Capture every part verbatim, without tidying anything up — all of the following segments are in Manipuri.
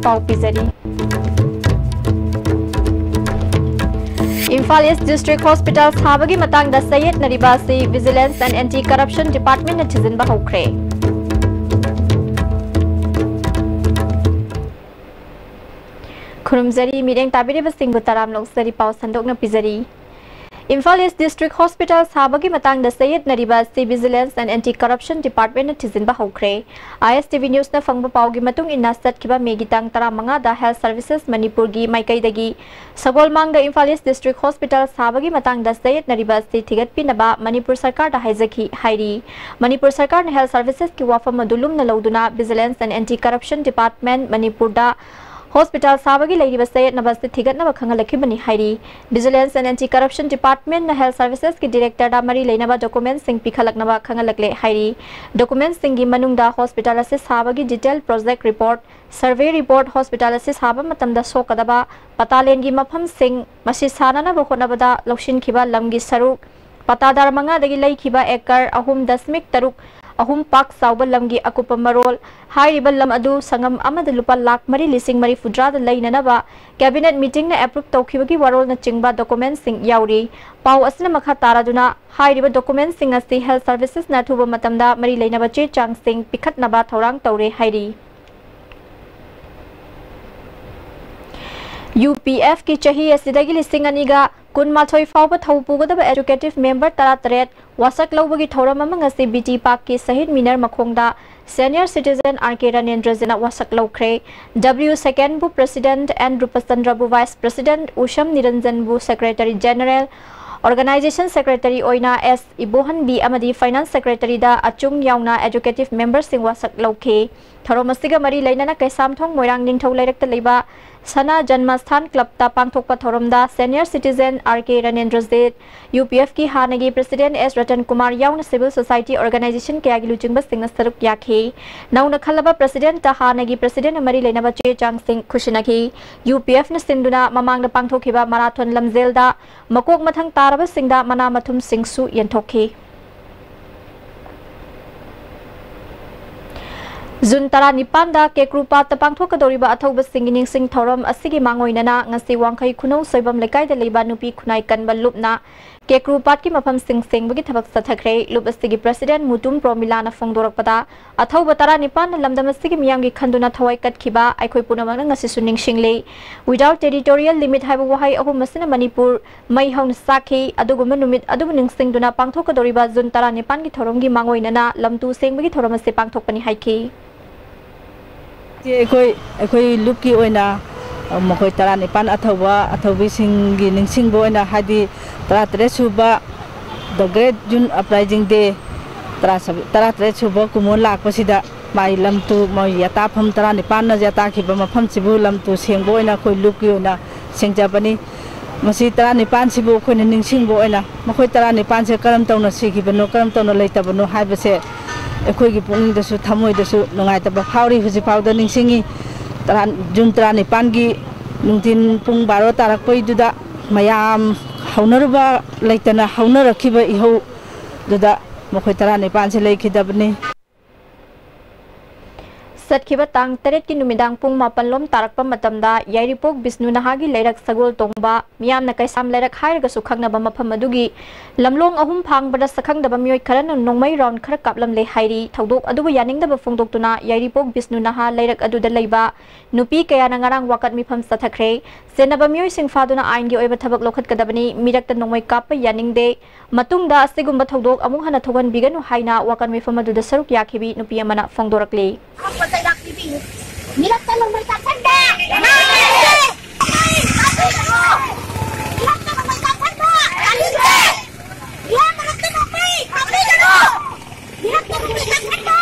ꯄꯥꯎ ꯄꯤꯖꯔꯤ꯫ ꯏꯝꯐꯥꯜ ꯏꯁ ꯗꯤꯁꯇ꯭ꯔꯤꯛ ꯍꯣꯁꯄꯤꯇꯥꯜ ꯁꯥꯕꯒꯤ ꯃꯇꯥꯡꯗ ꯆꯌꯦꯠꯅꯔꯤꯕ ꯑꯁꯤ Vigilance and Anti Corruption Departmentꯅ ꯊꯤꯖꯤꯟꯕ ꯍꯧꯈ꯭ꯔꯦ꯫ ꯈꯨꯔꯨꯝꯖꯔꯤ, ꯃꯤꯠꯌꯦꯡ ꯇꯥꯕꯤꯔꯤꯕꯁꯤꯡꯕꯨ ꯇꯔꯥꯝꯅ ꯑꯣꯛꯆꯔꯤ, ꯄꯥꯎ ꯁꯟꯗꯣꯛꯅ ꯄꯤꯖꯔꯤ꯫ ꯏꯝꯐꯥꯜ ꯏꯁ ꯗꯤꯁꯇ꯭ꯔꯤꯛ ꯍꯣꯁꯄꯤꯇꯥꯜ ꯁꯥꯕꯒꯤ ꯃꯇꯥꯡꯗ ꯆꯌꯦꯠꯅꯔꯤꯕ ꯑꯁꯤ Vigilance and Anti Corruption Departmentꯅ ꯊꯤꯖꯤꯟꯕ ꯍꯧꯈ꯭ꯔꯦ꯫ ISTV Newsꯅ ꯐꯪꯕ ꯄꯥꯎꯒꯤ ꯃꯇꯨꯡ ꯏꯟꯅ, ꯆꯠꯈꯤꯕ ꯃꯦꯒꯤ ꯇꯥꯡ ꯇꯔꯥꯃꯉꯥꯗ Health Services ꯃꯅꯤꯄꯨꯔꯒꯤ ꯃꯥꯏꯀꯩꯗꯒꯤ ꯁꯒꯣꯜꯃꯥꯡꯗ ꯏꯝꯐꯥꯜ ꯏꯁ ꯗꯤꯁꯇ꯭ꯔꯤꯛ ꯍꯣꯁꯄꯤꯇꯥꯜ ꯁꯥꯕꯒꯤ ꯃꯇꯥꯡꯗ ꯆꯌꯦꯠꯅꯔꯤꯕ ꯑꯁꯤ ꯊꯤꯒꯠꯄꯤꯅꯕ ꯃꯅꯤꯄꯨꯔ ꯁꯔꯀꯥꯔꯗ ꯍꯥꯏꯖꯈꯤ ꯍꯥꯏꯔꯤ꯫ ꯃꯅꯤꯄꯨꯔ ꯁꯔꯀꯥꯔꯅ Health Servicesꯀꯤ ꯋꯥꯐꯝ ꯑꯗꯨ ꯂꯨꯝꯅ ꯂꯧꯗꯨꯅ Vigilance and Anti Corruption Department ꯃꯅꯤꯄꯨꯔꯗ ꯍꯣꯁꯄꯤꯇꯥꯜ ꯁꯥꯕꯒꯤ ꯂꯩꯔꯤꯕ ꯆꯌꯦꯠꯅꯕ ꯑꯁꯤ ꯊꯤꯒꯠꯅꯕ ꯈꯪꯍꯜꯂꯛꯈꯤꯕꯅꯤ ꯍꯥꯏꯔꯤ꯫ Vigilance and Anti Corruption Departmentꯅ Health Servicesꯀꯤ Directorꯗ ꯃꯔꯤ ꯂꯩꯅꯕ documentsꯁꯤꯡ ꯄꯤꯈꯠꯂꯛꯅꯕ ꯈꯪꯍꯜꯂꯛꯂꯦ ꯍꯥꯏꯔꯤ꯫ Documentsꯁꯤꯡꯒꯤ ꯃꯅꯨꯡꯗ ꯍꯣꯁꯄꯤꯇꯥꯜ ꯑꯁꯤ ꯁꯥꯕꯒꯤ detail project report, survey report, hospital ꯑꯁꯤ ꯁꯥꯕ ꯃꯇꯝꯗ ꯁꯣꯛꯀꯗꯕ ꯄꯇꯥꯂꯦꯟꯒꯤ ꯃꯐꯝꯁꯤꯡ, ꯃꯁꯤ ꯁꯥꯅꯅꯕ ꯍꯣꯠꯅꯕꯗ ꯂꯧꯁꯤꯟꯈꯤꯕ ꯂꯝꯒꯤ ꯁꯔꯨꯛ, ꯄꯇꯥꯗꯥꯔ ꯃꯉꯥꯗꯒꯤ ꯂꯩꯈꯤꯕ ꯑꯦꯀꯔ ꯑꯍꯨꯝ ꯗꯁꯃꯤꯛ ꯇꯔꯨꯛ ꯑꯍꯨꯝ ꯄꯥꯛ ꯆꯥꯎꯕ ꯂꯝꯒꯤ ꯑꯀꯨꯞꯄ ꯃꯔꯣꯜ, ꯍꯥꯏꯔꯤꯕ ꯂꯝ ꯑꯗꯨ ꯁꯪꯉꯝ ꯑꯃꯗ ꯂꯨꯄꯥ ꯂꯥꯈ ꯃꯔꯤ ꯂꯤꯁꯤꯡ ꯃꯔꯤꯐꯨꯇꯔꯥꯗ ꯂꯩꯅꯅꯕ Cabinet meetingꯅ approve ꯇꯧꯈꯤꯕꯒꯤ ꯋꯥꯔꯣꯜꯅꯆꯤꯡꯕ documentsꯁꯤꯡ ꯌꯥꯎꯔꯤ꯫ ꯄꯥꯎ ꯑꯁꯤꯅ ꯃꯈꯥ ꯇꯥꯔꯗꯨꯅ ꯍꯥꯏꯔꯤꯕ documentsꯁꯤꯡ ꯑꯁꯤ Health Servicesꯅ ꯑꯊꯨꯕ ꯃꯇꯝꯗ ꯃꯔꯤ ꯂꯩꯅꯕ ꯆꯦ ꯆꯥꯡꯁꯤꯡ ꯄꯤꯈꯠꯅꯕ ꯊꯧꯔꯥꯡ ꯇꯧꯔꯦ ꯍꯥꯏꯔꯤ꯫ UPFꯀꯤ ꯆꯍꯤ ꯑꯁꯤꯗꯒꯤ ꯂꯤꯁꯤꯡ ꯑꯅꯤꯒ ꯀꯨꯟꯃꯥꯊꯣꯏ ꯐꯥꯎꯕ ꯊꯧ ꯄꯨꯒꯗꯕ executive member ꯇꯔꯥꯇꯔꯦꯠ ꯋꯥꯁꯛ ꯂꯧꯕꯒꯤ ꯊꯧꯔꯝ ꯑꯃ ꯉꯁꯤ BT Parkꯀꯤ ꯁꯍꯤꯗ ꯃꯤꯅꯔ ꯃꯈꯣꯡꯗ Senior Citizen R K ꯔꯥꯅꯦꯟꯗ꯭ꯔꯖꯤꯠꯅ ꯋꯥꯁꯛ ꯂꯧꯈ꯭ꯔꯦ꯫ W ꯁꯦꯀꯦꯟꯕꯨ President, N ꯔꯨꯄꯆꯟꯗ꯭ꯔꯕꯨ Vice President, ꯎꯁꯝ ꯅꯤꯔꯟꯖꯟꯕꯨ Secretary General, Organization Secretary ꯑꯣꯏꯅ S ꯏꯕꯣꯍꯟꯕꯤ ꯑꯃꯗꯤ Finance Secretaryꯗ ꯑꯆꯨꯡ ꯌꯥꯎꯅ executive memberꯁꯤꯡ ꯋꯥꯁꯛ ꯂꯧꯈꯤ꯫ ꯊꯧꯔꯝ ꯑꯁꯤꯒ ꯃꯔꯤ ꯂꯩꯅꯅ ꯀꯩꯁꯥꯝꯊꯣꯡ ꯃꯣꯏꯔꯥꯡ ꯅꯤꯡꯊꯧ ꯂꯩꯔꯛꯇ ꯂꯩꯕ ꯁꯅꯥ ꯖꯟꯃꯁꯊꯥꯟ ꯀ꯭ꯂꯕꯇ ꯄꯥꯡꯊꯣꯛꯄ ꯊꯧꯔꯝꯗ Senior Citizen R K ꯔꯥꯅꯦꯟꯗ꯭ꯔꯖꯤꯠ, UPFꯀꯤ ꯍꯥꯟꯅꯒꯤ President S ꯔꯇꯟ ꯀꯨꯃꯥꯔ ꯌꯥꯎꯅ civil society organization ꯀꯌꯥꯒꯤ ꯂꯨꯆꯤꯡꯕꯁꯤꯡꯅ ꯁꯔꯨꯛ ꯌꯥꯈꯤ꯫ ꯅꯧꯅ ꯈꯜꯂꯕ Presidentꯇ ꯍꯥꯟꯅꯒꯤ Presidentꯅ ꯃꯔꯤ ꯂꯩꯅꯕ ꯆꯦ ꯆꯥꯡꯁꯤꯡ ꯈꯨꯠꯁꯤꯟꯅꯈꯤ꯫ UPFꯅ ꯁꯤꯟꯗꯨꯅ ꯃꯃꯥꯡꯗ ꯄꯥꯡꯊꯣꯛꯈꯤꯕ marathon ꯂꯝꯖꯦꯜꯗ ꯃꯀꯣꯛ ꯃꯊꯪ ꯇꯥꯔꯕꯁꯤꯡꯗ ꯃꯅꯥ ꯃꯊꯨꯝꯁꯤꯡꯁꯨ ꯌꯦꯟꯊꯣꯛꯈꯤ꯫ ꯖꯨꯟ ꯇꯔꯥꯅꯤꯄꯥꯟꯗ ꯀꯦꯀ꯭ꯔꯨꯄꯥꯠꯇ ꯄꯥꯡꯊꯣꯛꯀꯗꯧꯔꯤꯕ ꯑꯊꯧꯕꯁꯤꯡꯒꯤ ꯅꯤꯡꯁꯤꯡ ꯊꯧꯔꯝ ꯑꯁꯤꯒꯤ ꯃꯥꯡꯑꯣꯏꯅꯅ ꯉꯁꯤ ꯋꯥꯡꯈꯩ ꯈꯨꯅꯧ ꯁꯣꯏꯕꯝ ꯂꯩꯀꯥꯏꯗ ꯂꯩꯕ ꯅꯨꯄꯤ ꯈꯨꯟꯅꯥꯏ ꯀꯟꯕ ꯂꯨꯞꯅ ꯀꯦꯀ꯭ꯔꯨꯄꯥꯠꯀꯤ ꯃꯐꯝꯁꯤꯡ ꯁꯦꯡꯕꯒꯤ ꯊꯕꯛ ꯆꯠꯊꯈ꯭ꯔꯦ꯫ ꯂꯨꯞ ꯑꯁꯤꯒꯤ president ꯃꯨꯇꯨꯝ ꯄ꯭ꯔꯣꯃꯤꯂꯥꯅ ꯐꯣꯡꯗꯣꯔꯛꯄꯗ, ꯑꯊꯧꯕ ꯇꯔꯥꯅꯤꯄꯥꯟꯅ ꯂꯝꯗꯝ ꯑꯁꯤꯒꯤ ꯃꯤꯌꯥꯝꯒꯤ ꯈꯟꯗꯨꯅ ꯊꯋꯥꯏ ꯀꯠꯈꯤꯕ ꯑꯩꯈꯣꯏ ꯄꯨꯝꯅꯃꯛꯅ ꯉꯁꯤꯁꯨ ꯅꯤꯡꯁꯤꯡꯂꯤ꯫ Without territorial limit ꯍꯥꯏꯕ ꯋꯥꯍꯩ ꯑꯍꯨꯝ ꯑꯁꯤꯅ ꯃꯅꯤꯄꯨꯔ ꯃꯩ ꯍꯧꯅ ꯆꯥꯛꯈꯤ꯫ ꯑꯗꯨꯒꯨꯝꯕ ꯅꯨꯃꯤꯠ ꯑꯗꯨꯕꯨ ꯅꯤꯡꯁꯤꯡꯗꯨꯅ ꯄꯥꯡꯊꯣꯛꯀꯗꯧꯔꯤꯕ ꯖꯨꯟ ꯇꯔꯥꯅꯤꯄꯥꯟꯒꯤ ꯊꯧꯔꯝꯒꯤ ꯃꯥꯡꯑꯣꯏꯅꯅ ꯂꯝꯇꯨ ꯁꯦꯡꯕꯒꯤ ꯊꯧꯔꯝ ꯑꯁꯤ ꯄꯥꯡꯊꯣꯛꯄꯅꯤ ꯍꯥꯏꯈꯤ꯫ ꯑꯩꯈꯣꯏ, ꯑꯩꯈꯣꯏ ꯂꯨꯞꯀꯤ ꯑꯣꯏꯅ, ꯑ, ꯃꯈꯣꯏ ꯇꯔꯥꯅꯤꯄꯥꯟ ꯑꯊꯧꯕ, ꯑꯊꯧꯕꯤꯁꯤꯡꯒꯤ ꯅꯤꯡꯁꯤꯡꯕ ꯑꯣꯏꯅ, ꯍꯥꯏꯗꯤ ꯇꯔꯥꯇꯔꯦꯠ ꯁꯨꯕ, the great June uprising day, ꯇꯔꯥ-, ꯇꯔꯥꯇꯔꯦꯠ ꯁꯨꯕ ꯀꯨꯝꯑꯣꯟ ꯂꯥꯛꯄꯁꯤꯗ ꯃꯥꯒꯤ ꯂꯝꯇꯨ, ꯃꯣꯏ ꯌꯥꯇꯥꯐꯝ ꯇꯔꯥꯅꯤꯄꯥꯟꯅ ꯌꯥꯇꯥꯈꯤꯕ ꯃꯐꯝꯁꯤꯕꯨ ꯂꯝꯇꯨ ꯁꯦꯡꯕ ꯑꯣꯏꯅ ꯑꯩꯈꯣꯏ ꯂꯨꯞꯀꯤ ꯑꯣꯏꯅ ꯁꯦꯡꯖꯕꯅꯤ꯫ ꯃꯁꯤ ꯇꯔꯥꯅꯤꯄꯥꯟꯁꯤꯕꯨ ꯑꯩꯈꯣꯏꯅ ꯅꯤꯡꯁꯤꯡꯕ ꯑꯣꯏꯅ, ꯃꯈꯣꯏ ꯇꯔꯥꯅꯤꯄꯥꯟꯁꯦ ꯀꯔꯝ ꯇꯧꯅ ꯁꯤꯈꯤꯕꯅꯣ, ꯀꯔꯝ ꯇꯧꯅ ꯂꯩꯇꯕꯅꯣ ꯍꯥꯏꯕꯁꯦ ꯑꯩꯈꯣꯏꯒꯤ ꯄꯨꯛꯅꯤꯡꯗꯁꯨ, ꯊꯃꯣꯏꯗꯁꯨ ꯅꯨꯡꯉꯥꯏꯇꯕ ꯐꯥꯎꯔꯤ꯫ ꯍꯧꯖꯤꯛ ꯐꯥꯎꯗ ꯅꯤꯡꯁꯤꯡꯉꯤ꯫ ꯇꯔꯥ-, ꯖꯨꯟ ꯇꯔꯥꯅꯤꯄꯥꯟꯒꯤ ꯅꯨꯡꯊꯤꯟ ꯄꯨꯡ ꯕꯥꯔꯣ ꯇꯥꯔꯛꯄꯩꯗꯨꯗ ꯃꯌꯥꯝ ꯍꯧꯅꯔꯨꯕ ꯂꯩꯇꯅ ꯍꯧꯅꯔꯛꯈꯤꯕ ꯏꯍꯧꯗꯨꯗ ꯃꯈꯣꯏ ꯇꯔꯥꯅꯤꯄꯥꯟꯁꯦ ꯂꯩꯈꯤꯗꯕꯅꯤ꯫ ꯆꯠꯈꯤꯕ ꯇꯥꯡ ꯇꯔꯦꯠꯀꯤ ꯅꯨꯃꯤꯗꯥꯡ ꯄꯨꯡ ꯃꯥꯄꯟ ꯂꯣꯝ ꯇꯥꯔꯛꯄ ꯃꯇꯝꯗ ꯌꯥꯏꯔꯤꯄꯣꯛ ꯕꯤꯁꯅꯨ ꯅꯍꯥꯒꯤ ꯂꯩꯔꯛ ꯁꯒꯣꯜ ꯇꯣꯡꯕ, ꯃꯤꯌꯥꯝꯅ ꯀꯩꯁꯥꯝ ꯂꯩꯔꯛ ꯍꯥꯏꯔꯒꯁꯨ ꯈꯪꯅꯕ ꯃꯐꯝ ꯑꯗꯨꯒꯤ ꯂꯝꯂꯣꯡ ꯑꯍꯨꯝ ꯐꯥꯡꯕꯗ ꯁꯛꯈꯪꯗꯕ ꯃꯤꯑꯣꯏ ꯈꯔꯅ ꯅꯣꯡꯃꯩ round ꯈꯔ ꯀꯥꯞꯂꯝꯂꯦ ꯍꯥꯏꯔꯤ꯫ ꯊꯧꯗꯣꯛ ꯑꯗꯨꯕꯨ ꯌꯥꯅꯤꯡꯗꯕ ꯐꯣꯡꯗꯣꯛꯇꯨꯅ ꯌꯥꯏꯔꯤꯄꯣꯛ ꯕꯤꯁꯅꯨ ꯅꯍꯥ ꯂꯩꯔꯛ ꯑꯗꯨꯗ ꯂꯩꯕ ꯅꯨꯄꯤ ꯀꯌꯥꯅ ꯉꯔꯥꯡ ꯋꯥꯀꯠ ꯃꯤꯐꯝ ꯆꯠꯊꯈ꯭ꯔꯦ꯫ ꯆꯦꯟꯅꯕ ꯃꯤꯑꯣꯏꯁꯤꯡ ꯐꯥꯗꯨꯅ ꯑꯥꯏꯟꯒꯤ ꯑꯣꯏꯕ ꯊꯕꯛ ꯂꯧꯈꯠꯀꯗꯕꯅꯤ꯫ ꯃꯤꯔꯛꯇ ꯅꯣꯡꯃꯩ ꯀꯥꯞꯄ ꯌꯥꯅꯤꯡꯗꯦ꯫ ꯃꯇꯨꯡꯗ ꯑꯁꯤꯒꯨꯝꯕ ꯊꯧꯗꯣꯛ ꯑꯃꯨꯛ ꯍꯟꯅ ꯊꯣꯛꯍꯟꯕꯤꯒꯅꯨ ꯍꯥꯏꯅ ꯋꯥꯀꯠ ꯃꯤꯐꯝ ꯑꯗꯨꯗ ꯁꯔꯨꯛ ꯌꯥꯈꯤꯕꯤ ꯅꯨꯄꯤ ꯑꯃꯅ ꯐꯣꯡꯗꯣꯔꯛꯂꯤ꯫ ꯃꯤꯔꯛꯇ ꯅꯣꯡꯃꯩ ꯀꯥꯞꯁꯟꯕ! ꯃꯤꯔꯛꯇ ꯅꯣꯡꯃꯩ ꯀꯥꯞꯁꯟꯕ! ꯃꯤꯔꯛꯇ ꯅꯣꯡꯃꯩ ꯀꯥꯞꯁꯟꯕ!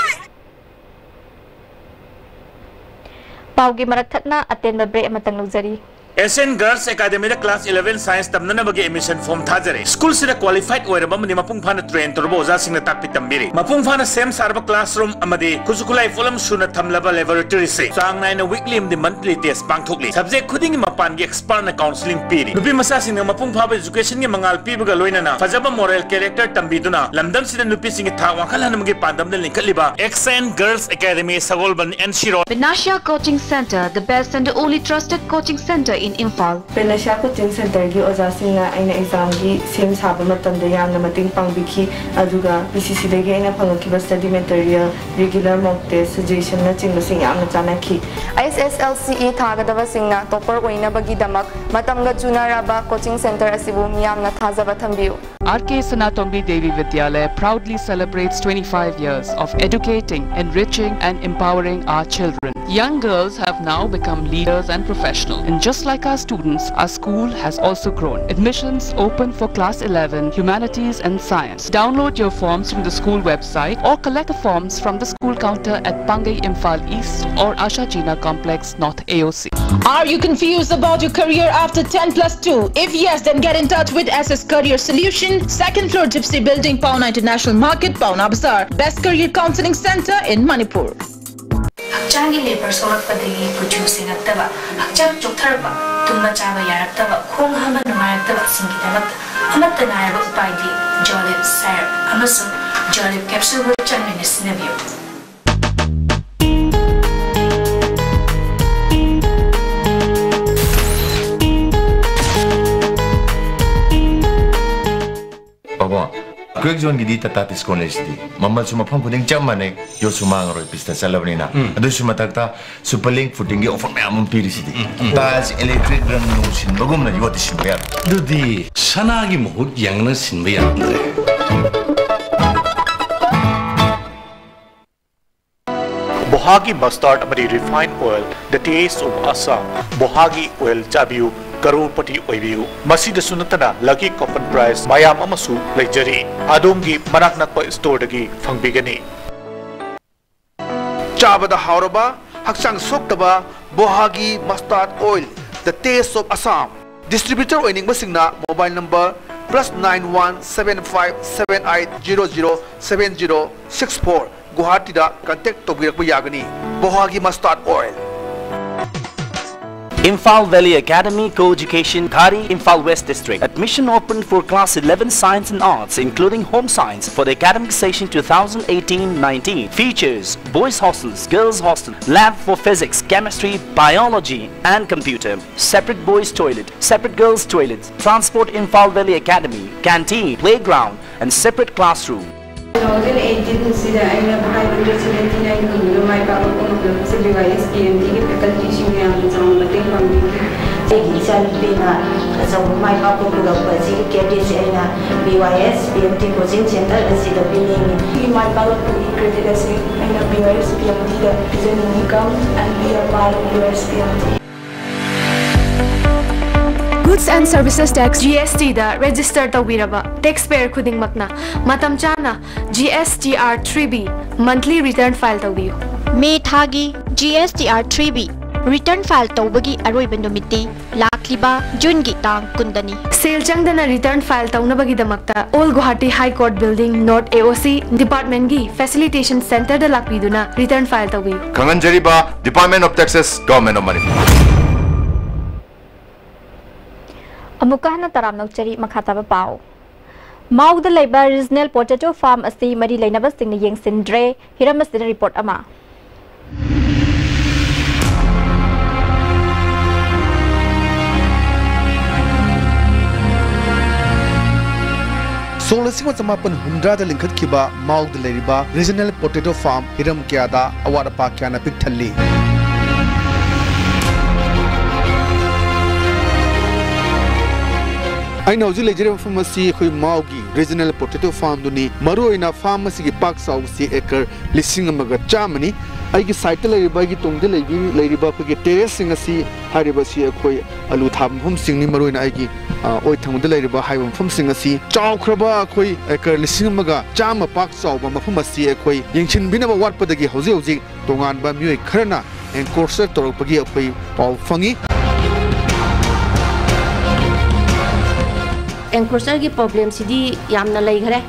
ꯄꯥꯎꯒꯤ ꯃꯔꯛ ꯊꯠꯅ ꯑꯇꯦꯟꯕ break ꯑꯃꯇꯪ ꯂꯧꯖꯔꯤ꯫ ꯑꯦꯁ ꯑꯦꯟ ꯒꯔꯜꯁ ꯑꯦꯀꯥꯗꯃꯤꯗ ꯀ꯭ꯂꯥꯁ ꯏꯂꯦꯚꯦꯟ ꯁꯥꯏꯟꯁ ꯇꯝꯅꯅꯕꯒꯤ ꯑꯦꯗꯃꯤꯁꯟ ꯐꯣꯔꯝ ꯊꯥꯖꯔꯦ꯫ ꯁ꯭ꯀꯨꯜꯁꯤꯗ ꯀ꯭ꯋꯥꯂꯤꯐꯥꯏꯗ ꯑꯣꯏꯔꯕ ꯑꯃꯗꯤ ꯃꯄꯨꯡ ꯐꯥꯅ ꯇ꯭ꯔꯦꯟ ꯇꯧꯔꯕ ꯑꯣꯖꯥꯁꯤꯡꯅ ꯇꯥꯛꯄꯤ ꯇꯝꯕꯤꯔꯤ꯫ ꯃꯄꯨꯡ ꯐꯥꯅ ꯁꯦꯝ ꯁꯥꯔꯕ ꯀ꯭ꯂꯥꯁꯔꯨꯝ ꯑꯃꯗꯤ ꯈꯨꯠꯁꯨ ꯈꯨꯠꯂꯥꯏ ꯄꯣꯠꯂꯝ ꯁꯨꯅ ꯊꯝꯂꯕ ꯂꯦꯕꯣꯔꯦꯇꯔꯤꯁꯦ ꯆꯥꯡ ꯅꯥꯏꯅ ꯋꯤꯛꯂꯤ ꯑꯃꯗꯤ ꯃꯟꯊꯂꯤ ꯇꯦꯁ ꯄꯥꯡꯊꯣꯛꯂꯤ꯫ ꯁꯕꯖꯦꯛ ꯈꯨꯗꯤꯡꯒꯤ ꯃꯄꯥꯟꯒꯤ ꯑꯦꯛꯁꯄꯔꯠꯅ ꯀꯥꯎꯟꯁꯤꯂꯤꯡ ꯄꯤꯔꯤ꯫ ꯅꯨꯄꯤ ꯃꯆꯥꯁꯤꯡꯅ ꯃꯄꯨꯡ ꯐꯥꯕ ꯑꯦꯖꯨꯀꯦꯁꯟꯒꯤ ꯃꯉꯥꯜ ꯄꯤꯕꯒ ꯂꯣꯏꯅꯅ ꯐꯖꯕ ꯃꯣꯔꯦꯜ ꯀꯦꯔꯦꯛꯇꯔ ꯇꯝꯕꯤꯗꯨꯅ ꯂꯝꯗꯝꯁꯤꯗ ꯅꯨꯄꯤꯁꯤꯡꯒꯤ ꯊꯥꯛ ꯋꯥꯡꯈꯠꯍꯟꯕꯒꯤ ꯄꯥꯟꯗꯝꯗ ꯂꯤꯡꯈꯠꯂꯤꯕ X N girls academy Sagolband N C road. Vinashya Coaching Center, the best and the only trusted coaching center in Imphal. ꯄꯦꯅꯁꯤꯌꯥ ꯀꯣꯆꯤꯡ ꯁꯦꯟꯇꯔꯒꯤ ꯑꯣꯖꯥꯁꯤꯡꯅ ꯑꯩꯅ ꯑꯦꯛꯖꯥꯝꯒꯤ ꯁꯦꯝ ꯁꯥꯕ ꯃꯇꯝꯗ ꯌꯥꯝꯅ ꯃꯇꯦꯡ ꯄꯥꯡꯕꯤꯈꯤ, ꯑꯗꯨꯒ ꯄꯤ ꯁꯤ ꯁꯤꯗꯒꯤ ꯑꯩꯅ ꯐꯪꯉꯛꯈꯤꯕ ꯁ꯭ꯇꯗꯤ ꯃꯦꯇꯔꯤꯌꯦꯜ, ꯔꯤꯒꯨꯂꯔ ꯃꯣꯛ ꯇꯦꯁ, ꯁꯖꯦꯁꯟꯅꯆꯤꯡꯕꯁꯤꯡ ꯌꯥꯝꯅ ꯆꯥꯟꯅꯈꯤ꯫ ꯑꯩꯆ ꯑꯦꯁ ꯑꯦꯜ ꯁꯤ ꯏ ꯊꯥꯒꯗꯕꯁꯤꯡꯅ ꯇꯣꯄꯔ ꯑꯣꯏꯅꯕꯒꯤꯗꯃꯛ ꯃꯇꯝꯒ ꯆꯨꯅꯔꯕ ꯀꯣꯆꯤꯡ ꯁꯦꯟꯇꯔ ꯑꯁꯤꯕꯨ ꯃꯤꯌꯥꯝꯅ ꯊꯥꯖꯕ ꯊꯝꯕꯤꯌꯨ꯫ R K Sanatombi Devi Vidyalaya proudly celebrates twenty-five years of educating, enriching, and empowering our children. Young girls have now become leaders and professionals. And just like our students, our school has also grown. Admissions open for class eleven, humanities, and science. Download your forms from the school website or collect the forms from the school counter at Pangai Imphal East or Asha Jina Complex, North A O C. Are you confused about your career after ten plus two? If yes, then get in touch with S S Career Solution, second floor Gypsy Building, Paona International Market, Paona Bazaar. Best career counseling center in Manipur. ꯍꯛꯆꯥꯡꯒꯤ ꯂꯦꯕꯔ ꯁꯣꯛꯂꯛꯄꯗꯒꯤ ꯀꯨꯆꯨ ꯁꯦꯡꯉꯛꯇꯕ, ꯍꯛꯆꯥꯡ ꯆꯣꯛꯊꯔꯛꯄ, ꯇꯨꯝꯕ ꯆꯥꯕ ꯌꯥꯔꯛꯇꯕ, ꯈꯣꯡ ꯍꯥꯝꯕ ꯅꯨꯡꯉꯥꯏꯔꯛꯇꯕꯁꯤꯡꯒꯤꯗꯃꯛꯇ ꯑꯃꯠꯇ ꯉꯥꯏꯔꯕ ꯎꯄꯥꯏꯗꯤ ꯖꯣꯂꯤꯞ ꯁꯥꯏꯔꯞ ꯑꯃꯁꯨꯡ ꯖꯣꯂꯤꯞ ꯀꯦꯞꯁꯨꯜꯕꯨ ꯆꯥꯡ ꯅꯥꯏꯅ ꯁꯤꯖꯤꯟꯅꯕꯤꯌꯨ꯫ ꯄꯥꯕꯨꯡ, ꯀ꯭ꯔꯦꯛ ꯖꯣꯟꯒꯤꯗꯤ ꯇꯥꯇꯥ ꯇꯤꯁꯀꯣꯟ ꯂꯩꯁꯤꯗꯤ꯫ ꯃꯃꯜꯁꯨ ꯃꯐꯝ ꯈꯨꯗꯤꯡ ꯆꯞ ꯃꯥꯟꯅꯩ, ꯌꯣꯠꯁꯨ ꯃꯥꯡꯉꯔꯣꯏ, ꯄꯤꯁꯇ ꯆꯠꯂꯕꯅꯤꯅ꯫ ꯎꯝ꯫ ꯑꯗꯨꯁꯨ ꯃꯊꯛꯇ ꯁꯨꯄꯔ ꯂꯤꯡ ꯐꯨꯇꯤꯡꯒꯤ ꯑꯣꯐꯔ ꯃꯌꯥꯝ ꯑꯃ ꯄꯤꯔꯤꯁꯤꯗꯤ꯫ ꯎꯝ, ꯎꯝ꯫ ꯇꯥꯏꯜꯁ, ꯏꯂꯦꯛꯇ꯭ꯔꯤꯛ, ꯔꯪ ꯅꯨꯡ ꯁꯤꯟꯕꯒꯨꯝꯅ ꯌꯣꯠꯇꯤ ꯁꯤꯟꯕ ꯌꯥꯔꯣꯏ꯫ ꯑꯗꯨꯗꯤ ꯁꯅꯥꯒꯤ ꯃꯍꯨꯠ ꯌꯥꯡꯅ ꯁꯤꯟꯕ ꯌꯥꯔꯝꯗ꯭ꯔꯦ꯫ ꯕꯣꯍꯥꯒꯤ ꯃꯁꯇꯥꯔꯗ ꯑꯃꯗꯤ refine oil, the taste of Assam꯫ ꯕꯣꯍꯥꯒꯤ ꯑꯣꯏꯜ ꯆꯥꯕꯤꯌꯨ, ꯀꯔꯣꯔꯄꯇꯤ ꯑꯣꯏꯕꯤꯌꯨ꯫ ꯃꯁꯤꯗꯁꯨ ꯅꯠꯇꯅ ꯂꯛꯀꯤ ꯀꯣꯄꯟ ꯄ꯭ꯔꯥꯏꯖ ꯃꯌꯥꯝ ꯑꯃꯁꯨ ꯂꯩꯖꯔꯤ꯫ ꯑꯗꯣꯝꯒꯤ ꯃꯅꯥꯛ ꯅꯛꯄ ꯁ꯭ꯇꯣꯔꯗꯒꯤ ꯐꯪꯕꯤꯒꯅꯤ꯫ ꯆꯥꯕꯗ ꯍꯥꯎꯔꯕ, ꯍꯛꯆꯥꯡ ꯁꯣꯛꯇꯕ ꯕꯣꯍꯥꯒꯤ mustard oil. The Taste of Assam. Distributor ꯑꯣꯏꯅꯤꯡꯕꯁꯤꯡꯅ mobile number plus nine one seven five seven eight zero zero seven zero six four, ꯒꯨꯋꯥꯍꯥꯇꯤꯗ contact ꯇꯧꯕꯤꯔꯛꯄ ꯌꯥꯒꯅꯤ꯫ ꯕꯣꯍꯥꯒꯤ mustard oil. Imphal Valley Academy, Co-Education, Ghari, Imphal West District. Admission open for class eleven Science and Arts, including Home Science, for the academic session two thousand eighteen nineteen. Features: boys' hostels, girls' hostel, lab for physics, chemistry, biology, and computer. Separate boys' toilet, separate girls' toilet. Transport: Imphal Valley Academy, canteen, playground, and separate classroom. Two thousand eighteen ꯁꯤꯗ ꯑꯩꯅ five hundred seventy nine ꯐꯪꯗꯨꯅ ꯃꯥꯏ ꯄꯥꯛꯄ ꯉꯝꯂꯕꯁꯦ B Y S P M T ꯒꯤ faculty ꯁꯤꯡꯅ ꯌꯥꯝꯅ ꯆꯥꯎꯅ ꯃꯇꯦꯡ ꯄꯥꯡꯕꯤꯈꯤ꯫ ꯑꯩꯒꯤ ꯏꯆꯥꯅꯨꯄꯤꯅ ꯑꯆꯧꯕ ꯃꯥꯏ ꯄꯥꯛꯄ ꯄꯨꯔꯛꯄ ꯑꯁꯤꯒꯤ credit ꯁꯦ ꯑꯩꯅ B Y S P M T coaching center ꯑꯁꯤꯗ ꯄꯤꯅꯤꯡꯏ꯫ ꯑꯩꯒꯤ ꯃꯥꯏ ꯄꯥꯛꯂꯛꯄꯒꯤ credit ꯑꯁꯤ ꯑꯩꯅ B Y S P M T the ꯄꯤꯖꯅꯤꯡꯏ꯫ Come and be a part of B Y S P M T. Goods and Services Tax, G S T the register ꯇꯧꯕꯤꯔꯕ taxpayer ꯈꯨꯗꯤꯡꯃꯛꯅ ꯃꯇꯝ ꯆꯥꯅ G S T R three B monthly return file ꯇꯧꯕꯤꯌꯨ꯫ ꯃꯦ ꯊꯥꯒꯤ G S T R three B return file ꯇꯧꯕꯒꯤ ꯑꯔꯣꯏꯕ ꯅꯨꯃꯤꯠꯇꯤ ꯂꯥꯛꯂꯤꯕ ꯖꯨꯟꯒꯤ ꯇꯥꯡ ꯀꯨꯟꯗꯅꯤ꯫ ꯁꯦꯜ ꯆꯪꯗꯅ return file ꯇꯧꯅꯕꯒꯤꯗꯃꯛꯇ Old Guwahati High Court Building, North A O C Department ꯀꯤ Facilitation Center ꯗ ꯂꯥꯛꯄꯤꯗꯨꯅ return file ꯇꯧꯕꯤꯌꯨ꯫ ꯈꯪꯍꯟꯖꯔꯤꯕ, Department of Taxes, Government of Manipur. ꯑꯃꯨꯛꯀ ꯍꯟꯅ ꯇꯔꯥꯝꯅ ꯑꯣꯛꯆꯔꯤ꯫ ꯃꯈꯥ ꯇꯥꯕ ꯄꯥꯎ꯫ ꯃꯥꯎꯗ ꯂꯩꯕ regional potato farm ꯑꯁꯤ ꯃꯔꯤ ꯂꯩꯅꯕꯁꯤꯡꯅ ꯌꯦꯡꯁꯤꯟꯗ꯭ꯔꯦ꯫ ꯍꯤꯔꯝ ꯑꯁꯤꯗ report ꯑꯃ꯫ ꯁꯣꯛ ꯂꯤꯁꯤꯡ ꯑꯃ ꯆꯃꯥꯄꯟ ꯍꯨꯝꯗ꯭ꯔꯥꯗ ꯂꯤꯡꯈꯠꯈꯤꯕ ꯃꯥꯎꯗ ꯂꯩꯔꯤꯕ regional potato farm ꯍꯤꯔꯝ ꯀꯌꯥꯗ ꯑꯋꯥꯠ ꯑꯄꯥ ꯀꯌꯥꯅ ꯄꯤꯛ ꯊꯜꯂꯤ꯫ ꯑꯩꯅ ꯍꯧꯖꯤꯛ ꯂꯩꯖꯔꯤꯕ ꯃꯐꯝ ꯑꯁꯤ ꯑꯩꯈꯣꯏ ꯃꯥꯎꯒꯤ regional potato farm ꯗꯨꯅꯤ꯫ ꯃꯔꯨꯑꯣꯏꯅ farm ꯑꯁꯤꯒꯤ ꯄꯥꯛ ꯆꯥꯎꯕꯁꯤ acre ꯂꯤꯁꯤꯡ ꯑꯃꯒ ꯆꯥꯝꯃꯅꯤ꯫ ꯑꯩꯒꯤ side ꯇ ꯂꯩꯔꯤꯕ, ꯑꯩꯒꯤ ꯇꯨꯡꯗ ꯂꯩꯕꯤ-, ꯂꯩꯔꯤꯕ ꯑꯩꯈꯣꯏꯒꯤ terrace ꯁꯤꯡ ꯑꯁꯤ, ꯍꯥꯏꯔꯤꯕꯁꯤ ꯑꯩꯈꯣꯏ ꯑꯂꯨ ꯊꯥꯕ ꯃꯐꯝꯁꯤꯡꯅꯤ꯫ ꯃꯔꯨꯑꯣꯏꯅ ꯑꯩꯒꯤ, ꯑ, ꯑꯣꯏ ꯊꯪꯕꯗ ꯂꯩꯔꯤꯕ ꯍꯥꯏꯔꯤꯕ ꯃꯐꯝꯁꯤꯡ ꯑꯁꯤ ꯆꯥꯎꯈ꯭ꯔꯕ ꯑꯩꯈꯣꯏ acre ꯂꯤꯁꯤꯡ ꯑꯃꯒ ꯆꯥꯝꯃ ꯄꯥꯛ ꯆꯥꯎꯕ ꯃꯐꯝ ꯑꯁꯤ ꯑꯩꯈꯣꯏ ꯌꯦꯡꯁꯤꯟꯕꯤꯅꯕ ꯋꯥꯠꯄꯗꯒꯤ ꯍꯧꯖꯤꯛ ꯍꯧꯖꯤꯛ ꯇꯣꯉꯥꯟꯕ ꯃꯤꯑꯣꯏ ꯈꯔꯅ encroach ꯇꯧꯔꯛꯄꯒꯤ ꯑꯩꯈꯣꯏ ꯄꯥꯎ ꯐꯪꯉꯤ꯫ Encroacherꯒꯤ problemꯁꯤꯗꯤ ꯌꯥꯝꯅ ꯂꯩꯈ꯭ꯔꯦ꯫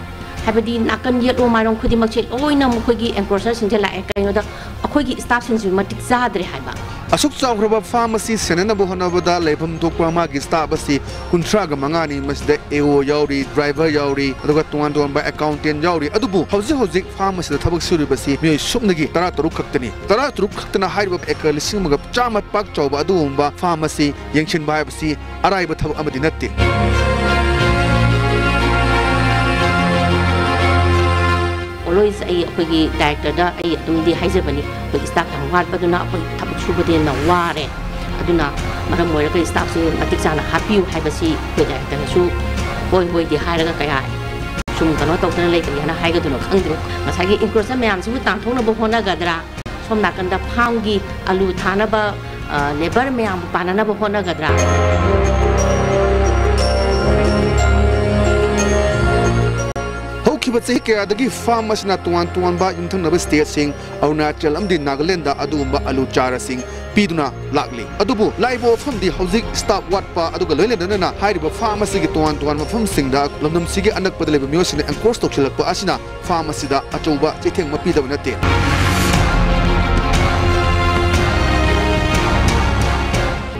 ꯍꯥꯏꯕꯗꯤ ꯅꯥꯀꯟ ꯌꯦꯠꯂꯣꯝ ꯃꯥꯏꯔꯣꯝ ꯈꯨꯗꯤꯡꯃꯛꯁꯦ ꯂꯣꯏꯅ ꯃꯈꯣꯏꯒꯤ encroacherꯁꯤꯡꯁꯦ ꯂꯥꯛꯑꯦ꯫ ꯀꯩꯅꯣꯗ ꯑꯩꯈꯣꯏꯒꯤ staffꯁꯤꯡꯁꯨ ꯃꯇꯤꯛ ꯆꯥꯗ꯭ꯔꯦ ꯍꯥꯏꯕ꯫ ꯑꯁꯨꯛ ꯆꯥꯎꯈ꯭ꯔꯕ farm ꯑꯁꯤ ꯁꯦꯟꯅꯅꯕ ꯍꯣꯠꯅꯕꯗ ꯂꯩꯐꯝ ꯊꯣꯛꯄ ꯃꯥꯒꯤ staff ꯑꯁꯤ ꯀꯨꯟꯊ꯭ꯔꯥꯒ ꯃꯉꯥꯅꯤ꯫ ꯃꯁꯤꯗ A O ꯌꯥꯎꯔꯤ, driver ꯌꯥꯎꯔꯤ, ꯑꯗꯨꯒ ꯇꯣꯉꯥꯟ ꯇꯣꯉꯥꯟꯕ accountant ꯌꯥꯎꯔꯤ꯫ ꯑꯗꯨꯕꯨ ꯍꯧꯖꯤꯛ ꯍꯧꯖꯤꯛ farm ꯑꯁꯤꯗ ꯊꯕꯛ ꯁꯨꯔꯤꯕꯁꯤ ꯃꯤꯑꯣꯏ ꯁꯨꯞꯅꯒꯤ ꯇꯔꯥꯇꯔꯨꯛ ꯈꯛꯇꯅꯤ꯫ ꯇꯔꯥꯇꯔꯨꯛ ꯈꯛꯇꯅ ꯍꯥꯏꯔꯤꯕ acre ꯂꯤꯁꯤꯡ ꯑꯃꯒ ꯆꯥꯝꯃ ꯄꯥꯛ ꯆꯥꯎꯕ ꯑꯗꯨꯒꯨꯝꯕ farm ꯑꯁꯤ ꯌꯦꯡꯁꯤꯟꯕ ꯍꯥꯏꯕꯁꯤ ꯑꯔꯥꯏꯕ ꯊꯕꯛ ꯑꯃꯗꯤ ꯅꯠꯇꯦ꯫ Always ꯑꯩ ꯑꯩꯈꯣꯏꯒꯤ directorꯗ ꯑꯩ ꯑꯗꯨꯝꯗꯤ ꯍꯥꯏꯖꯕꯅꯤ, ꯑꯩꯈꯣꯏ staff ꯌꯥꯝ ꯋꯥꯠꯄꯗꯨꯅ ꯑꯩꯈꯣꯏ ꯊꯕꯛ ꯁꯨꯕꯗ ꯌꯥꯝꯅ ꯋꯥꯔꯦ, ꯑꯗꯨꯅ ꯃꯔꯝ ꯑꯣꯏꯔꯒ staffꯁꯦ ꯃꯇꯤꯛ ꯆꯥꯅ ꯍꯥꯞꯄꯤꯌꯨ ꯍꯥꯏꯕꯁꯤ ꯑꯩꯈꯣꯏ directorꯅꯁꯨ ꯍꯣꯏ ꯍꯣꯏꯗꯤ ꯍꯥꯏꯔꯒ ꯀꯌꯥ ꯁꯨꯝ ꯀꯩꯅꯣ ꯇꯧꯗꯅ ꯂꯩꯇ꯭ꯔꯤ ꯍꯥꯏꯅ ꯍꯥꯏꯒꯗꯣꯏꯅꯣ ꯈꯪꯗ꯭ꯔꯦ꯫ ꯉꯁꯥꯏꯒꯤ encroacher ꯃꯌꯥꯝꯁꯤꯕꯨ ꯇꯥꯟꯊꯣꯛꯅꯕ ꯍꯣꯠꯅꯒꯗ꯭ꯔꯥ, ꯁꯣꯝ ꯅꯥꯀꯟꯗ farmꯒꯤ ꯑꯂꯨ ꯊꯥꯅꯕ, ꯑ, labour ꯃꯌꯥꯝꯕꯨ ꯄꯥꯟꯅꯅꯕ ꯍꯣꯠꯅꯒꯗ꯭ꯔꯥ? ꯍꯧꯈꯤꯕ ꯆꯍꯤ ꯀꯌꯥꯗꯒꯤ farm ꯑꯁꯤꯅ ꯇꯣꯉꯥꯟ ꯇꯣꯉꯥꯟꯕ ꯌꯨꯝꯊꯪꯅꯕ stateꯁꯤꯡ, ꯑꯔꯨꯅꯥꯆꯜ ꯑꯃꯗꯤ ꯅꯥꯒꯥꯂꯦꯟꯗ ꯑꯗꯨꯒꯨꯝꯕ ꯑꯂꯨ ꯆꯥꯔꯥꯁꯤꯡ ꯄꯤꯗꯨꯅ ꯂꯥꯛꯂꯤ꯫ ꯑꯗꯨꯕꯨ ꯂꯥꯛꯏꯕ ꯋꯥꯐꯝꯗꯤ ꯍꯧꯖꯤꯛ staff ꯋꯥꯠꯄ ꯑꯗꯨꯒ ꯂꯣꯏꯅ ꯂꯣꯏꯅꯅ ꯍꯥꯏꯔꯤꯕ farm ꯑꯁꯤꯒꯤ ꯇꯣꯉꯥꯟ ꯇꯣꯉꯥꯟꯕ ꯃꯐꯝꯁꯤꯡꯗ ꯂꯝꯗꯝꯁꯤꯒꯤ ꯑꯅꯛꯄꯗ ꯂꯩꯕ ꯃꯤꯑꯣꯏꯁꯤꯡꯅ encroach ꯇꯧꯁꯤꯜꯂꯛꯄ ꯑꯁꯤꯅ farm ꯑꯁꯤꯗ ꯑꯆꯧꯕ ꯆꯩꯊꯦꯡ ꯑꯃ ꯄꯤꯗꯕ ꯅꯠꯇꯦ꯫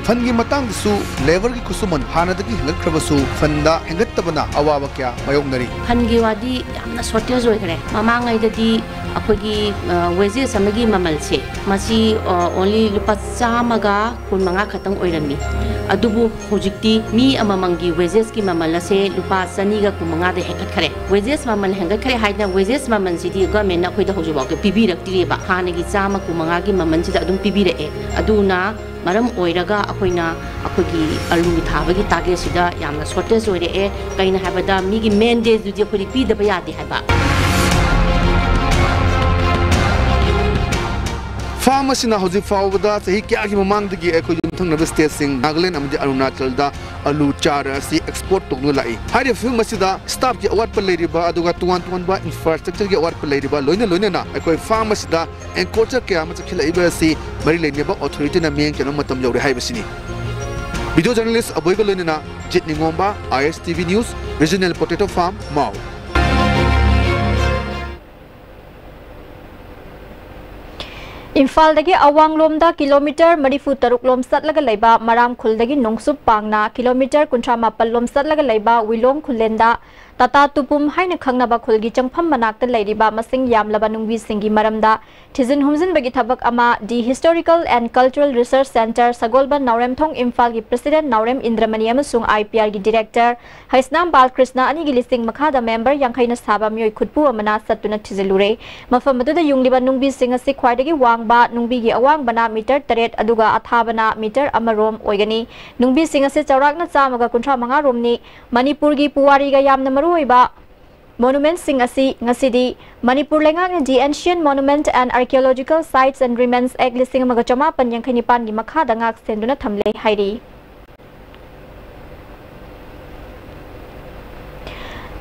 Fundꯒꯤ ꯃꯇꯥꯡꯗꯁꯨ labourꯒꯤ ꯈꯨꯠꯁꯨꯃꯟ ꯍꯥꯟꯅꯗꯒꯤ ꯍꯦꯟꯒꯠꯈ꯭ꯔꯕꯁꯨ fundꯗ ꯍꯦꯟꯒꯠꯇꯕꯅ ꯑꯋꯥꯕ ꯀꯌꯥ ꯃꯥꯌꯣꯛꯅꯔꯤ꯫ Fundꯒꯤ ꯋꯥꯗꯤ ꯌꯥꯝꯅ shortage ꯑꯣꯏꯈ꯭ꯔꯦ꯫ ꯃꯃꯥꯡꯉꯩꯗꯗꯤ ꯑꯩꯈꯣꯏꯒꯤ, ꯑ, wages ꯑꯃꯒꯤ ꯃꯃꯜꯁꯦ ꯃꯁꯤ, ꯑ, only ꯂꯨꯄꯥ ꯆꯥꯝꯃꯒ ꯀꯨꯟꯃꯉꯥ ꯈꯛꯇꯪ ꯑꯣꯏꯔꯝꯃꯤ꯫ ꯑꯗꯨꯕꯨ ꯍꯧꯖꯤꯛꯇꯤ ꯃꯤ ꯑꯃꯃꯝꯒꯤ wagesꯀꯤ ꯃꯃꯜ ꯑꯁꯦ ꯂꯨꯄꯥ ꯆꯅꯤꯒ ꯀꯨꯟꯃꯉꯥꯗ ꯍꯦꯟꯒꯠꯈ꯭ꯔꯦ꯫ Wages ꯃꯃꯜ ꯍꯦꯟꯒꯠꯈ꯭ꯔꯦ ꯍꯥꯏꯗꯅ wages ꯃꯃꯜꯁꯤꯗꯤ governmentꯅ ꯑꯩꯈꯣꯏꯗ ꯍꯧꯖꯤꯛꯐꯥꯎꯗ ꯄꯤꯕꯤꯔꯛꯇ꯭ꯔꯤꯑꯕ꯫ ꯍꯥꯟꯅꯒꯤ ꯆꯥꯝꯃ ꯀꯨꯟꯃꯉꯥꯒꯤ ꯃꯃꯜꯁꯤꯗ ꯑꯗꯨꯝ ꯄꯤꯕꯤꯔꯛꯑꯦ꯫ ꯑꯗꯨꯅ ꯃꯔꯝ ꯑꯣꯏꯔꯒ ꯑꯩꯈꯣꯏꯅ ꯑꯩꯈꯣꯏꯒꯤ ꯑꯂꯨ ꯊꯥꯕꯒꯤ targetꯁꯤꯗ ꯌꯥꯝꯅ shortage ꯑꯣꯏꯔꯛꯑꯦ꯫ ꯀꯩꯅꯣ ꯍꯥꯏꯕꯗ ꯃꯤꯒꯤ mandateꯗꯨꯗꯤ ꯑꯩꯈꯣꯏꯗꯤ ꯄꯤꯗꯕ ꯌꯥꯗꯦ ꯍꯥꯏꯕ꯫ Farm ꯑꯁꯤꯅ ꯍꯧꯖꯤꯛ ꯐꯥꯎꯕꯗ ꯆꯍꯤ ꯀꯌꯥꯒꯤ ꯃꯃꯥꯡꯗꯒꯤ ꯑꯩꯈꯣꯏ ꯌꯨꯝꯊꯪꯅꯕ stateꯁꯤꯡ ꯅꯥꯒꯥꯂꯦꯟ ꯑꯃꯗꯤ ꯑꯔꯨꯅꯥꯆꯜꯗ ꯑꯂꯨ ꯆꯥꯔ ꯑꯁꯤ export ꯇꯧꯗꯨꯅ ꯂꯥꯛꯏ꯫ ꯍꯥꯏꯔꯤꯕ ꯐꯤꯕꯝ ꯑꯁꯤꯗ staffꯀꯤ ꯑꯋꯥꯠꯄ ꯂꯩꯔꯤꯕ, ꯑꯗꯨꯒ ꯇꯣꯉꯥꯟ ꯇꯣꯉꯥꯟꯕ infrastructureꯒꯤ ꯑꯋꯥꯠꯄ ꯂꯩꯔꯤꯕ, ꯂꯣꯏꯅ ꯂꯣꯏꯅꯅ ꯑꯩꯈꯣꯏ farm ꯑꯁꯤꯗ encroacher ꯀꯌꯥ ꯑꯃ ꯆꯪꯁꯤꯜꯂꯛꯏꯕ ꯑꯁꯤ ꯃꯔꯤ ꯂꯩꯅꯕ authorityꯅ ꯃꯤꯠꯌꯦꯡ ꯆꯪꯕ ꯃꯇꯝ ꯌꯧꯔꯦ ꯍꯥꯏꯕꯁꯤꯅꯤ꯫ Video journalist ꯑꯕꯣꯏꯒ ꯂꯣꯏꯅꯅ ꯖꯤꯠ ꯅꯤꯉꯣꯝꯕ, I S T V News, Regional Potato Farm, ꯃꯥꯎ꯫ ꯏꯝꯐꯥꯜꯗꯒꯤ ꯑꯋꯥꯡꯂꯣꯝꯗ ꯀꯤꯂꯣꯃꯤꯇꯔ ꯃꯔꯤꯐꯨ ꯇꯔꯨꯛ ꯂꯣꯝ ꯆꯠꯂꯒ ꯂꯩꯕ ꯃꯔꯥꯝ ꯈꯨꯜꯗꯒꯤ ꯅꯣꯡꯆꯨꯞ ꯄꯥꯡꯅ ꯀꯤꯂꯣꯃꯤꯇꯔ ꯀꯨꯟꯊ꯭ꯔꯥ ꯃꯥꯄꯜ ꯂꯣꯝ ꯆꯠꯂꯒ ꯂꯩꯕ ꯋꯤꯂꯣꯡ ꯈꯨꯜꯂꯦꯟꯗ ꯇꯥꯇꯥ ꯇꯨꯄꯨꯝ ꯍꯥꯏꯅ ꯈꯪꯅꯕ ꯈꯨꯜꯒꯤ ꯆꯪꯐꯝ ꯃꯅꯥꯛꯇ ꯂꯩꯔꯤꯕ ꯃꯁꯤꯡ ꯌꯥꯝꯂꯕ ꯅꯨꯡꯕꯤꯁꯤꯡꯒꯤ ꯃꯔꯝꯗ ꯊꯤꯖꯤꯟ ꯍꯨꯝꯖꯤꯟꯕꯒꯤ ꯊꯕꯛ ꯑꯃ The Historical and Cultural Research Centre, ꯁꯒꯣꯜꯕꯟ ꯅꯥꯎꯔꯦꯝꯊꯣꯡ, ꯏꯝꯐꯥꯜꯒꯤ President ꯅꯥꯎꯔꯦꯝ ꯏꯟꯗ꯭ꯔꯃꯅꯤ ꯑꯃꯁꯨꯡ I P R ꯒꯤ Director ꯍꯩꯁꯅꯥꯝ ꯕꯥꯜꯀ꯭ꯔꯤꯁꯅ ꯑꯅꯤꯒꯤ ꯂꯤꯁꯤꯡ ꯃꯈꯥꯗ member ꯌꯥꯡꯈꯩꯅ ꯁꯥꯕ ꯃꯤꯑꯣꯏ ꯈꯨꯠꯄꯨ ꯑꯃꯅ ꯆꯠꯇꯨꯅ ꯊꯤꯖꯤꯜꯂꯨꯔꯦ꯫ ꯃꯐꯝ ꯑꯗꯨꯗ ꯌꯨꯡꯂꯤꯕ ꯅꯨꯡꯕꯤꯁꯤꯡ ꯑꯁꯤ ꯈ꯭ꯋꯥꯏꯗꯒꯤ ꯋꯥꯡꯕ ꯅꯨꯡꯕꯤꯒꯤ ꯑꯋꯥꯡꯕꯅ meter ꯇꯔꯦꯠ ꯑꯗꯨꯒ ꯑꯊꯥꯕꯅ meter ꯑꯃ ꯔꯣꯝ ꯑꯣꯏꯒꯅꯤ꯫ ꯅꯨꯡꯕꯤꯁꯤꯡ ꯑꯁꯤ ꯆꯥꯎꯔꯥꯛꯅ ꯆꯥꯝꯃꯒ ꯀꯨꯟꯊ꯭ꯔꯥ ꯃꯉꯥ ꯔꯣꯝꯅꯤ꯫ ꯃꯅꯤꯄꯨꯔꯒꯤ ꯄꯨꯋꯥꯔꯤꯒ ꯌꯥꯝꯅ ꯃꯔꯨꯑꯣꯏꯕ monumentꯁꯤꯡ ꯑꯁꯤ ꯉꯁꯤꯗꯤ ꯃꯅꯤꯄꯨꯔ ꯂꯩꯉꯥꯛꯅ The Ancient Monument and Archaeological Sites and Remains Act ꯂꯤꯁꯤꯡ ꯑꯃꯒ ꯆꯃꯥꯄꯟ ꯌꯥꯡꯈꯩ ꯅꯤꯄꯥꯟꯒꯤ ꯃꯈꯥꯗ ꯉꯥꯛ ꯁꯦꯟꯗꯨꯅ ꯊꯝꯂꯦ ꯍꯥꯏꯔꯤ꯫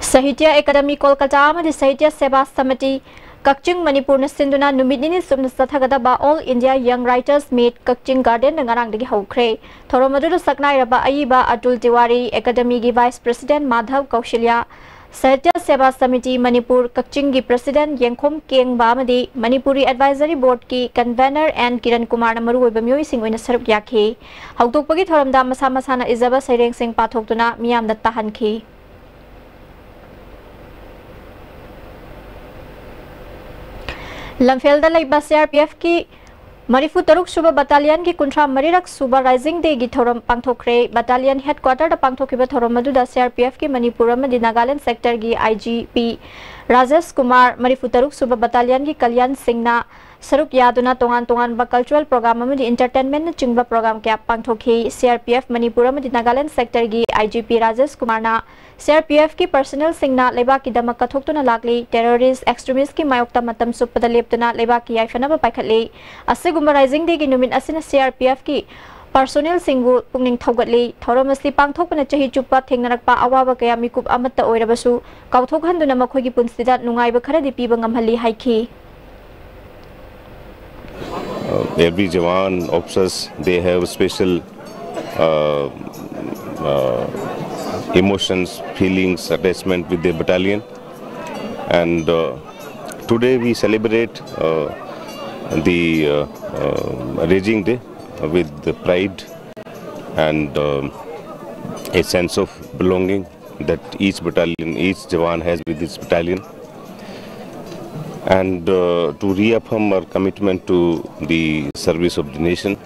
ꯁꯥꯍꯤꯇ꯭ꯌ ꯑꯦꯀꯥꯗꯃꯤ ꯀꯣꯜꯀꯇꯥ ꯑꯃꯗꯤ ꯁꯥꯍꯤꯇ꯭ꯌ ꯁꯦꯕꯥ ꯁꯃꯤꯇꯤ ꯀꯛꯆꯤꯡ ꯃꯅꯤꯄꯨꯔꯅ ꯁꯤꯟꯗꯨꯅ ꯅꯨꯃꯤꯠ ꯅꯤꯅꯤ ꯆꯨꯞꯅ ꯆꯠꯊꯒꯗꯕ All India Young Writers Meet ꯀꯛꯆꯤꯡ ꯒꯥꯔꯗꯦꯟꯗ ꯉꯔꯥꯡꯗꯒꯤ ꯍꯧꯈ꯭ꯔꯦ꯫ ꯊꯧꯔꯝ ꯑꯗꯨꯗ ꯁꯛꯅꯥꯏꯔꯕ ꯑꯏꯕ ꯑꯇꯨꯜ ꯇꯤꯋꯥꯔꯤ, ꯑꯦꯀꯥꯗꯃꯤꯒꯤ Vice President ꯃꯥꯙꯕ ꯀꯧꯁꯜꯌꯥ, ꯁꯥꯍꯤꯇ꯭ꯌ ꯁꯦꯕꯥ ꯁꯃꯤꯇꯤ ꯃꯅꯤꯄꯨꯔ ꯀꯛꯆꯤꯡꯒꯤ President ꯌꯦꯡꯈꯣꯝ ꯀꯦꯡꯕ ꯑꯃꯗꯤ Manipuri Advisory Boardꯀꯤ Convener ꯑꯦꯟ ꯀꯤꯔꯟ ꯀꯨꯃꯥꯔꯅ ꯃꯔꯨꯑꯣꯏꯕ ꯃꯤꯑꯣꯏꯁꯤꯡ ꯑꯣꯏꯅ ꯁꯔꯨꯛ ꯌꯥꯈꯤ꯫ ꯍꯧꯗꯣꯛꯄꯒꯤ ꯊꯧꯔꯝꯗ ꯃꯁꯥ ꯃꯁꯥꯅ ꯏꯖꯕ ꯁꯩꯔꯦꯡꯁꯤꯡ ꯄꯥꯊꯣꯛꯇꯨꯅ ꯃꯤꯌꯥꯝꯗ ꯇꯥꯍꯟꯈꯤ꯫ ꯂꯝꯐꯦꯜꯗ ꯂꯩꯕ C R P Fꯀꯤ ꯃꯔꯤꯐꯨ ꯇꯔꯨꯛ ꯁꯨꯕ battalionꯒꯤ ꯀꯨꯟꯊ꯭ꯔꯥ ꯃꯔꯤꯔꯛ ꯁꯨꯕ Rising Dayꯒꯤ ꯊꯧꯔꯝ ꯄꯥꯡꯊꯣꯛꯈ꯭ꯔꯦ꯫ Battalion headquarterꯗ ꯄꯥꯡꯊꯣꯛꯈꯤꯕ ꯊꯧꯔꯝ ꯑꯗꯨꯗ C R P Fꯀꯤ ꯃꯅꯤꯄꯨꯔ ꯑꯃꯗꯤ Nagaland sectorꯒꯤ I G P Rajesh Kumar, ꯃꯔꯤꯐꯨ ꯇꯔꯨꯛ ꯁꯨꯕ battalionꯒꯤ ꯀꯂꯤꯌꯥꯟ ꯁꯤꯡꯅ ꯁꯔꯨꯛ ꯌꯥꯗꯨꯅ ꯇꯣꯉꯥꯟ ꯇꯣꯉꯥꯟꯕ cultural program ꯑꯃꯗꯤ entertainmentꯅꯆꯤꯡꯕ program ꯀꯌꯥ ꯄꯥꯡꯊꯣꯛꯈꯤ꯫ C R P F Manipur ꯑꯃꯗꯤ Nagaland sectorꯒꯤ I G P Rajesh ꯀꯨꯃꯥꯔꯅ C R P Fꯀꯤ personnelꯁꯤꯡꯅ ꯂꯩꯕꯥꯛꯀꯤꯗꯃꯛ ꯀꯠꯊꯣꯛꯇꯨꯅ ꯂꯥꯛꯂꯤ, terrorist, extremistꯀꯤ ꯃꯥꯌꯣꯛꯇ ꯃꯇꯝ ꯆꯨꯞꯄꯗ ꯂꯦꯞꯇꯨꯅ ꯂꯩꯕꯥꯛꯀꯤ ꯌꯥꯏꯐꯅꯕ ꯄꯥꯏꯈꯠꯂꯤ꯫ ꯑꯁꯤꯒꯨꯝꯕ Rising Dayꯒꯤ ꯅꯨꯃꯤꯠ ꯑꯁꯤꯅ C R P Fꯀꯤ personnelꯁꯤꯡꯕꯨ ꯄꯨꯛꯅꯤꯡ ꯊꯧꯒꯠꯂꯤ꯫ ꯊꯧꯔꯝ ꯑꯁꯤ ꯄꯥꯡꯊꯣꯛꯄꯅ ꯆꯍꯤ ꯆꯨꯞꯄ ꯊꯦꯡꯅꯔꯛꯄ ꯑꯋꯥꯕ ꯀꯌꯥ ꯃꯤꯀꯨꯞ ꯑꯃꯠꯇ ꯑꯣꯏꯔꯕꯁꯨ ꯀꯥꯎꯊꯣꯛꯍꯟꯗꯨꯅ ꯃꯈꯣꯏꯒꯤ ꯄꯨꯟꯁꯤꯗ ꯅꯨꯡꯉꯥꯏꯕ ꯈꯔꯗꯤ ꯄꯤꯕ ꯉꯝꯍꯜꯂꯤ ꯍꯥꯏꯈꯤ꯫ Uh, every Jawan, officers, they have special uh, uh, emotions, feelings, attachment with the battalion. And uh, today we celebrate uh, the uh, uh, Raising Day with the pride and um, a sense of belonging that each battalion, each Jawan has with his battalion. And uh, to reaffirm our commitment to the service of the nation,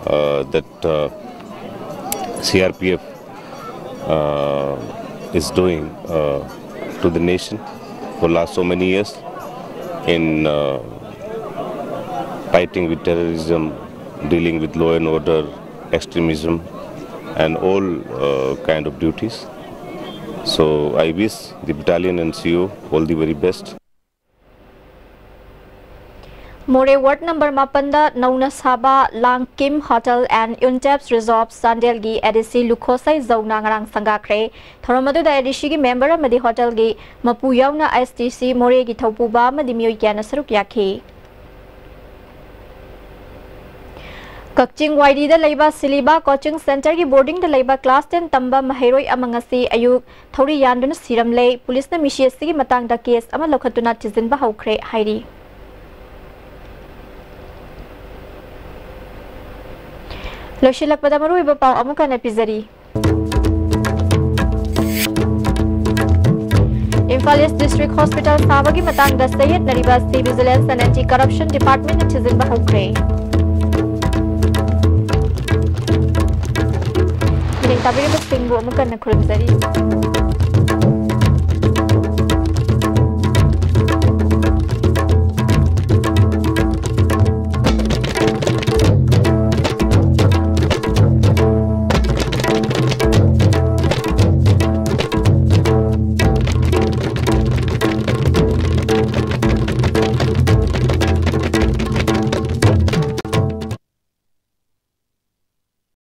uh, that uh, C R P F uh, is doing uh, to the nation for last so many years in uh, fighting with terrorism, dealing with law and order, extremism, and all uh, kind of duties. So I wish the battalion and C O all the very best. ꯃꯣꯔꯦ ꯋꯥꯔꯗ ꯅꯝꯕꯔ ꯃꯥꯄꯟꯗ ꯅꯧꯅ ꯁꯥꯕ ꯂꯥꯡ ꯀꯤꯝ ꯍꯣꯇꯦꯜ ꯑꯦꯟ ꯌꯨꯟꯇꯦꯞꯁ ꯔꯤꯖꯣꯔꯠ ꯆꯥꯟꯗꯦꯜꯒꯤ ꯑꯦ ꯗꯤ ꯁꯤ ꯂꯨꯈꯣꯁꯩ ꯖꯧꯅ ꯉꯔꯥꯡ ꯁꯪꯒꯥꯈ꯭ꯔꯦ꯫ ꯊꯧꯔꯝ ꯑꯗꯨꯗ ꯑꯦ ꯗꯤ ꯁꯤꯒꯤ ꯃꯦꯝꯕꯔ ꯑꯃꯗꯤ ꯍꯣꯇꯦꯜꯒꯤ ꯃꯄꯨ ꯌꯥꯎꯅ ꯑꯦꯁ ꯗꯤ ꯁꯤ ꯃꯣꯔꯦꯒꯤ ꯊꯧꯄꯨꯕ ꯑꯃꯗꯤ ꯃꯤꯑꯣꯏ ꯀꯌꯥꯅ ꯁꯔꯨꯛ ꯌꯥꯈꯤ꯫ ꯀꯛꯆꯤꯡ ꯋꯥꯏꯔꯤꯗ ꯂꯩꯕ ꯁꯤꯂꯤꯕꯥ ꯀꯣꯆꯤꯡ ꯁꯦꯟꯇꯔꯒꯤ ꯕꯣꯔꯗꯤꯡꯗ ꯂꯩꯕ ꯀ꯭ꯂꯥꯁ ꯇꯦꯟ ꯇꯝꯕ ꯃꯍꯩꯔꯣꯏ ꯑꯃ ꯉꯁꯤ ꯑꯌꯨꯛ ꯊꯧꯔꯤ ꯌꯥꯟꯗꯨꯅ ꯁꯤꯔꯝꯂꯦ꯫ ꯄꯨꯂꯤꯁꯅ ꯃꯤꯁꯤ ꯑꯁꯤꯒꯤ ꯃꯇꯥꯡꯗ ꯀꯦꯁ ꯑꯃ ꯂꯧꯈꯠꯇꯨꯅ ꯊꯤꯖꯤꯟꯕ ꯍꯧꯈ꯭ꯔꯦ ꯍꯥꯏꯔꯤ꯫ ꯂꯣꯏꯁꯤꯜꯂꯛꯄꯗ ꯃꯔꯨꯑꯣꯏꯕ ꯄꯥꯎ ꯑꯃꯨꯛ ꯍꯟꯅ ꯄꯤꯖꯔꯤ꯫ ꯏꯝꯐꯥꯜ ꯏꯁ ꯗꯤꯁꯇ꯭ꯔꯤꯛ ꯍꯣꯁꯄꯤꯇꯥꯜ ꯁꯥꯕꯒꯤ ꯃꯇꯥꯡꯗ ꯆꯌꯦꯠꯅꯔꯤꯕ ꯑꯁꯤ ꯚꯤꯖꯤꯂꯦꯟꯁ ꯑꯦꯟ ꯑꯦꯟꯇꯤ ꯀꯔꯞꯁꯟ ꯗꯤꯄꯥꯔꯠꯃꯦꯟꯅ ꯊꯤꯖꯤꯟꯕ ꯍꯧꯈ꯭ꯔꯦ꯫ ꯃꯤꯠꯌꯦꯡ ꯇꯥꯕꯤꯔꯤꯕꯁꯤꯡꯕꯨ ꯑꯃꯨꯛ ꯍꯟꯅ ꯈꯨꯔꯨꯝꯖꯔꯤ꯫